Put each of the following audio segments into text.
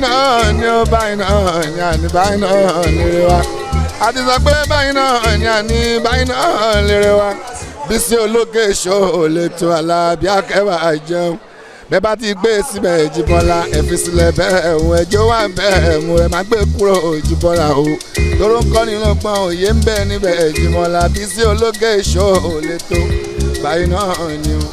náà ni ó báyìí náà ni àní báyìí náà lérè wa. A ti sọ pé báyìí náà ni àní báyìí náà lérè wa. Bísí Ológe Show lè tó Alábí Akẹ́wà jẹun. Bẹ́ẹ̀ bá ti gbé síbẹ̀ Jíbọ́lá, ẹ fi sílẹ̀ bẹ́ẹ̀ òun ẹjọ́ wà bẹ́ẹ̀ òun ẹ má gbé kúrò Jíbọ́lá o. Tóró ń kọ́ nínú pọ́n òye ń bẹ níbẹ̀ Jíbọ́lá. Bísí Ológe Show lè tó báyìí náà ni o.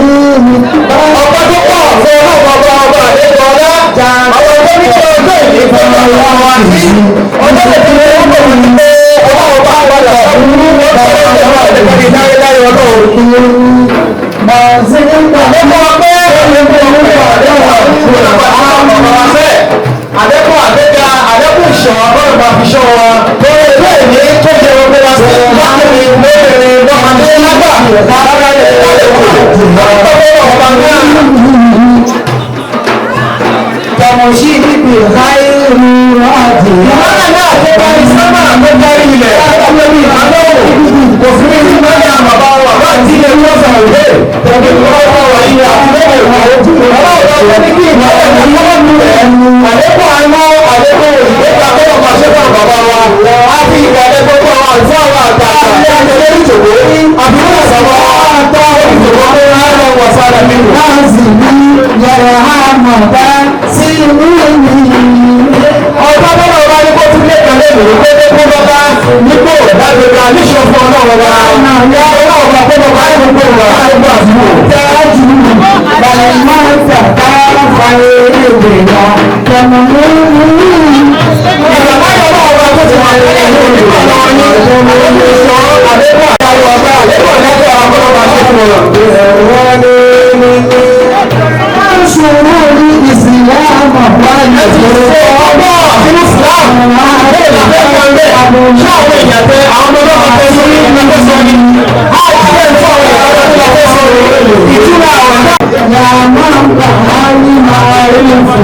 Ọba tó pọ̀ fún ọlọ́run ọba ọba àlejò ọlá àwọn tó ní kí ọjọ́ ìní fún ọlọ́run wa sí ọjọ́ ìní fún ọlọ́run ní pé ọlọ́run bá padà fún ọlọ́run ọba àlejò ní láéláé ọlọ́run. Àdẹ́kùn àdẹ́ka àdẹ́kùn ìṣọ́ ọlọ́run bá fi ṣọ́ wa. Lórí ilé ìní tó jẹ́ ogun wa sí lọ́kùnrin lóbìnrin lọ́mọdé lágbà lára ẹ̀ lálẹ́ ọba náà. Tọmọṣí níbi ìháìrú ráàdì. Ìmọ̀lẹ̀ náà tó parí sámà tó parí ilẹ̀ lórí ìmọ̀lẹ́wò kò sí ní ìmọ̀lẹ̀ àmàbá wa bá ti ilé wọ́n sọ̀rọ̀ lé tẹ̀lé ìwọ́n wà yìí àti lọ́wọ́ ìwà ojú. Ọlọ́run ọ̀gá ní kí ìmọ̀lẹ̀ ní wọ́n mú ẹ̀ àlékún àánú àlékún ìgbéga tó wọ́n máa ṣe fún bàbá wa. A fi ìgbàlẹ̀ gbogbo àwọn àlùfáà wa àgbà àti àtẹlẹ́ ìjòkó àbí wọ́n sọ̀rọ̀ àtọ́ ìjòkó tó ń wọ̀ sára nínú. Láàzì ní yàrá àmọ̀dá sí ìlú. Ọba bọ́lá ọba ní kó tún lé kan lẹ́nu pé kó kó bàbá nípò lágbègbè àníṣe fún ọlọ́run wa. Ìyá ọlọ́run ọba kó bàbá ní gbogbo wa gbogbo àdúgbò. Tájú bàlẹ̀ máa ń tàkà fàyè èdè wa. Tẹ̀mọ̀ lórí. Ìgbàgbọ́ ọlọ́run ọba tó ti wà lẹ́yìn ní onígbà náà ní àlékún ìṣọ́ àlékún àtàwọn ọba àlékún ọ̀lẹ́kọ̀ọ́ àwọn ọba ṣe fún wọn. Ṣòro ní ìsìlámù wáyé. Ṣé ọgbọ́n àti Islam bẹ́ẹ̀ la fẹ́ kọ́ bẹ́ẹ̀ ṣé àwọn èèyàn tẹ àwọn ọmọ náà fẹ́ sórí ìgbà sọ ni á ti bẹ́ẹ̀ fún àwọn èèyàn tó fẹ́ sọ ìtura àwọn náà. Yàrá máa ń gbà á ní máa rí fún.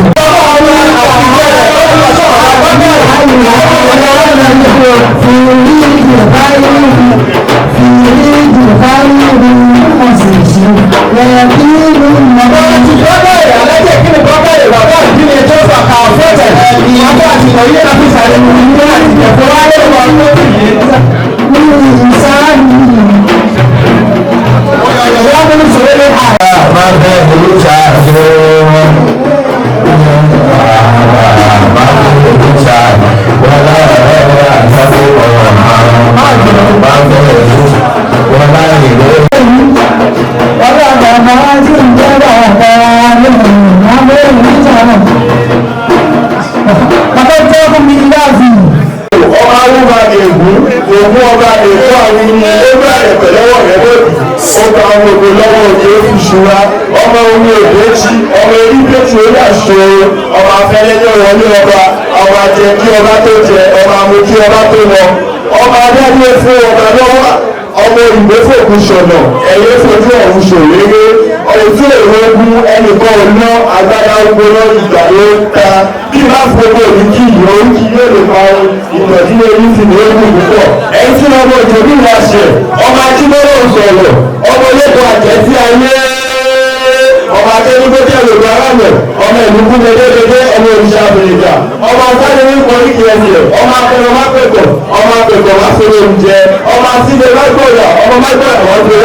Ọba arúgbó ègún ògún ọba èkó àwọn ènìyàn ó bẹ̀rẹ̀ pẹ̀lẹ́wọ̀ rẹ̀ lónìí ó gba àwọn ògbó lọ́wọ́ òde ó fi ṣura ọmọ omi òde tí ọmọ erígbètì ó yà ṣo ọmọ afẹ́lẹ́lẹ́ wọlé ọba ọba jẹ kí ọba tó jẹ ọba mu kí ọba tó lọ ọba adájọ́ fún ọba lọ́wọ́ ọmọ òyìnbó fòkun ṣọ̀nà ẹ̀yẹ fojú ọ̀hún ṣòréré ojú èrò ogun ẹnìkan ò ná agbára ogun lọ ìgbà ló ń ta bí bá fowó òní kí ìyó orí yóò lè pa ohun ìtọ́jú orí ti ní ogun púpọ̀ ẹ̀yìn tí ọmọ òjòbí wa ṣe ọmọ ajímọ́rọ̀ sọ̀rọ̀ ọmọ ológun àjẹsí ayé ọmọ akẹ́nigbẹ́jẹ́ lòdù aráàlú ọmọ ìlú gbẹdẹgbẹdẹ ọmọ òrìṣà àbẹ̀yẹ̀dà ọmọ asáré ní kọ́ríkì ẹsẹ̀ ọmọ akẹ́rọ má pẹ̀tọ̀ ọmọ apẹ̀tọ̀ má fẹ́rẹ̀ oúnjẹ ọmọ asílẹ̀ má gbọ̀yà ọmọ má gbọ̀yà wọ́n fi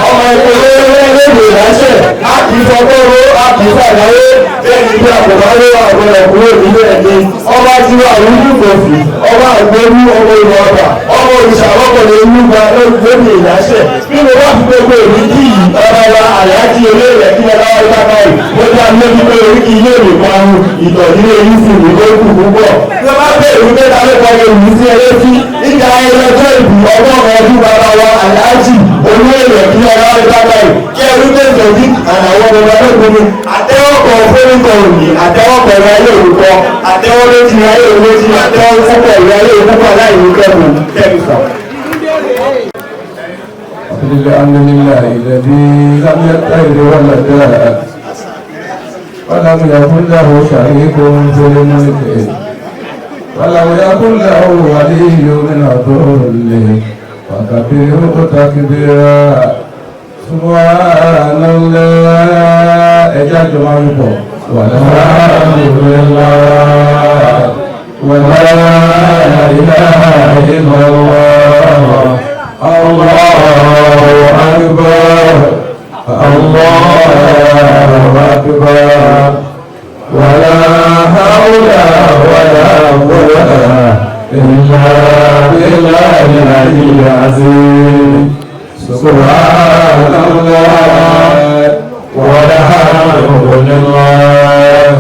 ọmọ ìpínlẹ̀ lóde ìránṣẹ́ a kì í fọgbọ́rọ́ a kì í sàdáwó bẹ́ẹ̀ ni bí àbọ̀báwó àgbọ̀dọ̀ kúrò nílé ẹni ọba tí wà lójú kòfì ọba àgbẹ̀rú ọmọ ìlú ọba ọmọ òrìṣà ọkọ̀lẹ̀ olúwa lóde ìránṣẹ́ bí mo bá fi gbogbo èmi kí yìí ọba wa àyájí olóòrè kí ọba wa bá báyìí mo dá lójú pé oríkì ilé mi parun ìtọ̀jú èyí sì ní ó kù púpọ̀ bí wọ́n bá bẹ̀rù pé ta ló kọ́ ewu sí ẹlẹ́tí nígbà ayẹyẹ ọjọ́ ìbí ọgọ́rùn-ún ọdún bàbá wa àyájí olóòrè kí ọba wa bá báyìí kí ẹrú tẹ̀sán sí àtàwọn ọmọ ọlọ́gbọ̀n àtẹ́wọ́ Àtẹ́wọ́ kan fóníkọ̀ òní, àtẹ́wọ́ kan ìrìn ayé òrùkọ, àtẹ́wọ́ méjì ìrìn ayé òméjì, àtẹ́wọ́ púpọ̀ ìrìn ayé òpúpọ̀ aláìní kẹ́kọ̀ọ́ kẹ́míkà. الحمد لله الذي لم يتخذ ولدا ولم يكن له شريك في الملك ولم يكن له ولي من الذل وكبره تكبيرا. سبحان الله ẹjá jọ máa ń bọ̀ والحمد لله ولا إله إلا الله الله أكبر الله أكبر ولا حول ولا قوة إلا بالله العلي العظيم. سبحان الله والحمد لله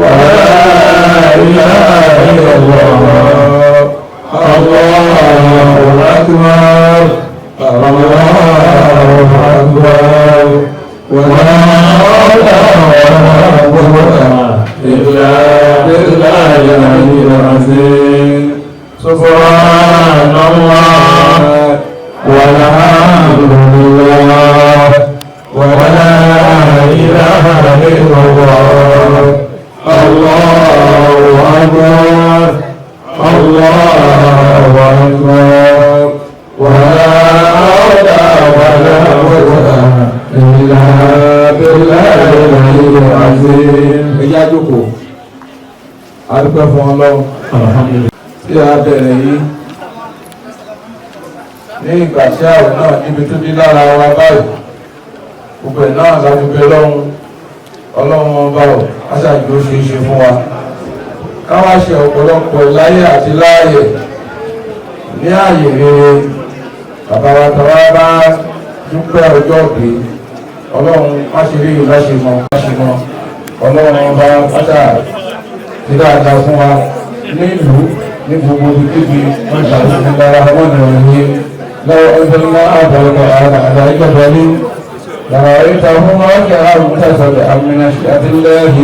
ولا إله إلا الله الله أكبر الله أكبر ولا حول ولا قوة إلا بالله العلي العظيم. سبحان الله والحمد لله ولا إله إلا الله الله أكبر الله أكبر ولا حول ولا قوة إلا بالله العلي العظيم. Ẹjá jókòó, a dúpẹ́ fún Ọlọ́run tí a bẹ̀rẹ̀ yìí ní ìgbà tí àwẹ̀ náà níbi tó dé lára wa báyìí, gbogbo ẹ̀ náà láti bẹ lọ́hùn Ọlọ́run ọba ò aṣáájú ó ṣe é ṣe fún wa ká wá ṣe ọ̀pọ̀lọpọ̀ láyé àti láàyè ní ààyè rere. Bàbá wa tàwa bá dúpẹ́ ọjọ́ òbí Ọlọ́run má ṣe rí ìlú láṣẹ mọ́ láṣẹ mọ́. Ọlọ́run ọba pátá ti dáadáa fún wa nílùú ní gbogbo ibikíbi. بسم الله الرحمن الرحيم. لو أنزلنا هذا القرآن على جبل لرأيته خاشعا متصدعا من خشية الله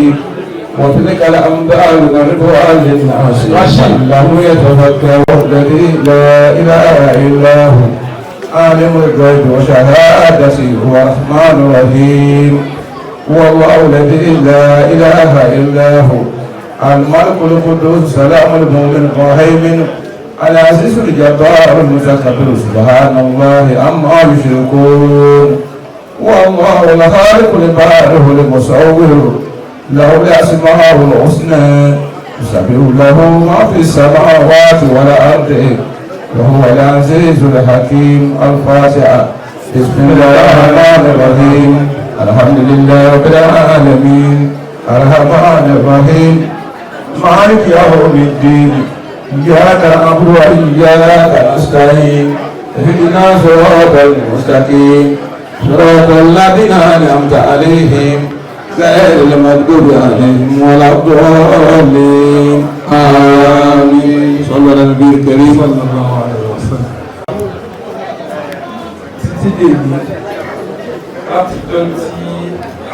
وتلك الأمثال نضربها للناس لعلهم يتفكرون. الذي لا إله إلا هو عالم الغيب وشهادته هو الرحمن الرحيم. هو الله الذي لا إله إلا هو الملك القدوس السلام المؤمن المهيمن العزيز الجبار المتكبر. سبحان الله عما يشركون. والله الخالق البارئ المصور له الأسماء الحسنى يسبح له ما في السماوات والأرض وهو العزيز الحكيم. الفاتحة. بسم الله الرحمن الرحيم. الحمد لله رب العالمين الرحمن الرحيم مالك يوم الدين إياك نعبد وإياك نستعين اهدنا صراط المستقيم صراط الذين أنعمت عليهم غير المغضوب عليهم ولا الضالين. آمين. صلى على النبي الكريم صلى الله عليه وسلم. Títí dèmi láti jọ tí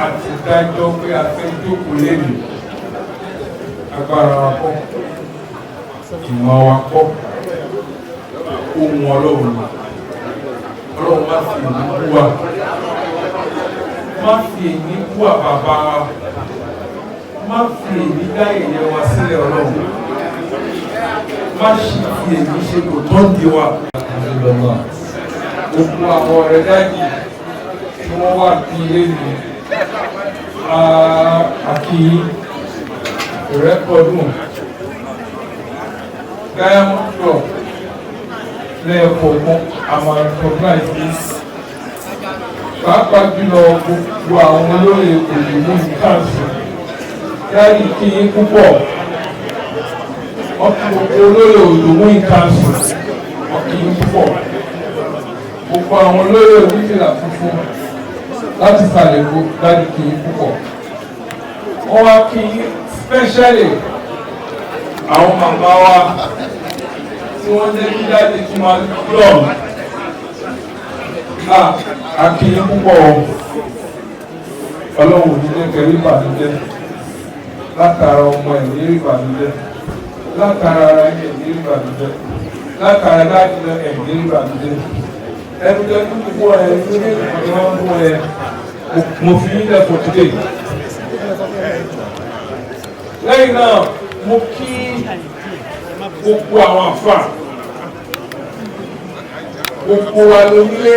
a ti dájọ́ pé a fẹ́ jókòó lẹ́nu, agbára wa kọ́, ìmọ̀ wa kọ́, ohun Ọlọ́run ni. Ọlọ́run má fi èyí kú wa, má fi èyí kú wa bàbá wa, má fi èyí dá ẹ̀yẹ wa sílẹ̀. Ọlọ́run má sì fi èyí ṣe kò tó ń di wa. Gbogbo àwọn ọ̀rẹ́ dájì tí wọ́n wà bí lẹ́nu àkí ìrẹ́pọ̀dùn Diamond Club lẹ́ẹ̀kọ̀ọ̀kan, a máa recognize this, pàápàá jùlọ gbogbo àwọn olóyè òyìnbó ní council. Dáàbì kí yín púpọ̀. Wọ́n fi gbogbo olóyè òyìnbó ní council, wọ́n kí yín púpọ̀. Gbogbo àwọn olóyè onífìlà funfun láti sàlẹ̀ kó, dáàbì kí yín púpọ̀. Wọ́n wá kí yín specially, àwọn màmá wa tí wọ́n jẹ́ kí dáàbì tún máa lọ́ọ̀ a kí yín púpọ̀ o. Ọlọ́run ò ní jẹ́ kẹ́ rí ìbànújẹ́ látara ọmọ ẹ̀ ní rí ìbànújẹ́, látara ara ẹ̀ ní rí ìbànújẹ́, látara dájú ẹ̀ ní rí ìbànújẹ́. Ẹnu jẹ́ gbogbo ẹ̀ ní ìbànújẹ́ wọn mú ẹ mo fi yín lẹ̀ for today. Lẹ́yìn náà, mo kí gbogbo àwọn àfà, gbogbo wa lónílé,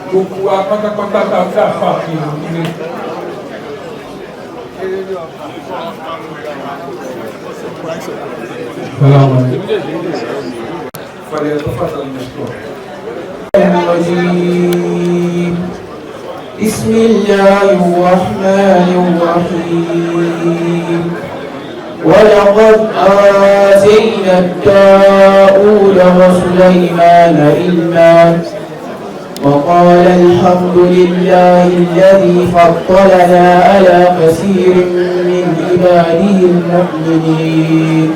gbogbo wa pátápátá tá a fẹ́ àfà kí n lónílé. بسم الله الرحمن الرحيم. ولقد آتينا داود وسليمان علما وقال الحمد لله الذي فضلنا على كثير من عباده المؤمنين.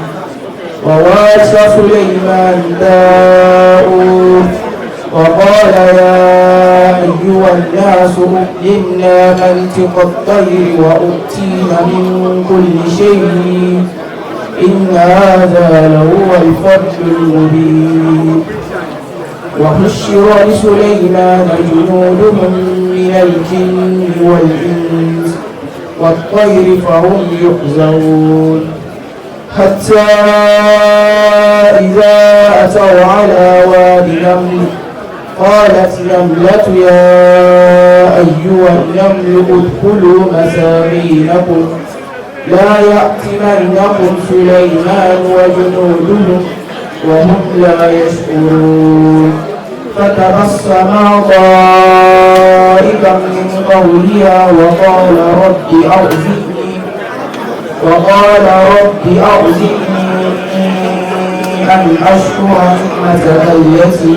وورث سليمان داود وقال يا أيها الناس علمنا منطق الطير وأوتينا من كل شيء إن هذا لهو الفضل المبين. وحشر لسليمان جنودهم من الجن والإنس والطير فهم يحزرون. حتى إذا أتوا على واد النمل قالت نملة يا أيها النمل ادخلوا مساكنكم لا يأتمنكم سليمان وجنوده وهم لا يشعرون. فتبسم ضاحكا من قولها وقال رب أوزعني أن أشكر نعمتك التي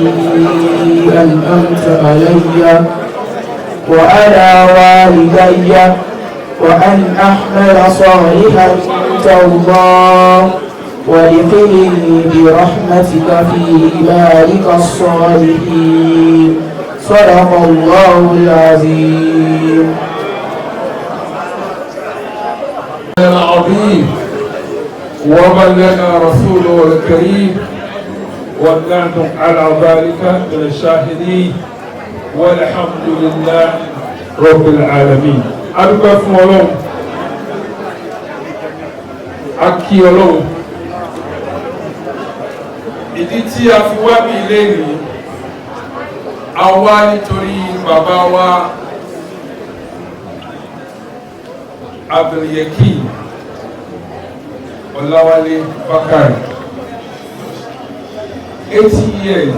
أنعمت علي وعلى والدي وأن أعمل صالحا ترضاه وادخلني برحمتك في عبادك الصالحين. صدق الله العظيم. العظيم وبلغ رسوله الكريم ونحن على ذلك من الشاهدين والحمد لله رب العالمين. Adúpẹ́ fún Ọlọ́run, a kí Ọlọ́run. Ìdí tí a fi wá bí ilé ní, a wá nítorí bàbá wa Abdulyakin Ọláwálé Bákàrè, 80 years.